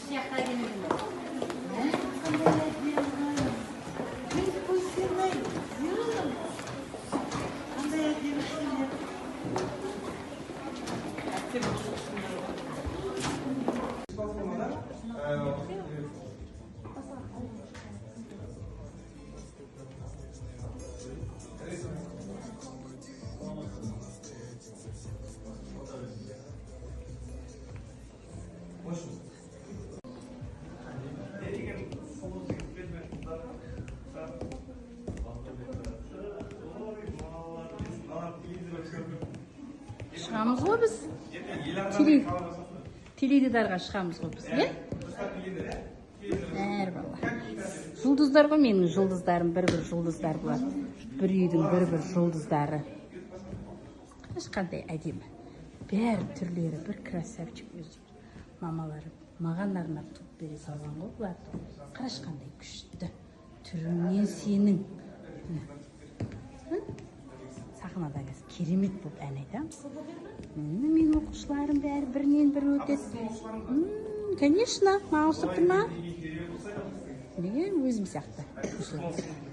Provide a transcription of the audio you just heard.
Сияқты әдемі екен. Қандай әдемі. Сен-ай. Қандай әдемісіңдер. Шығамыз ғой біз. Теледидарға шығамыз ғой біз, иә? Әр бала. Жұлдыздар ғой менің жұлдыздарым, бір-бір жұлдыздар бұлар. Бір үйдің бір-бір жұлдыздары. Қарашы, қандай әдемі. Бәрі түрлері бір красавчик өздері. Мамалары маған арнап туып бере салған ғой бұларды. Қарашы, қандай күшті. Түріңнен сенің. Міне. Сахнада қазір керемет болып ән айтамыз. Менің оқушыларым бәрі бірінен бірі өтеді. Конечно, маған ұқсап тұр ма? Неге өзім сияқты оқушылар.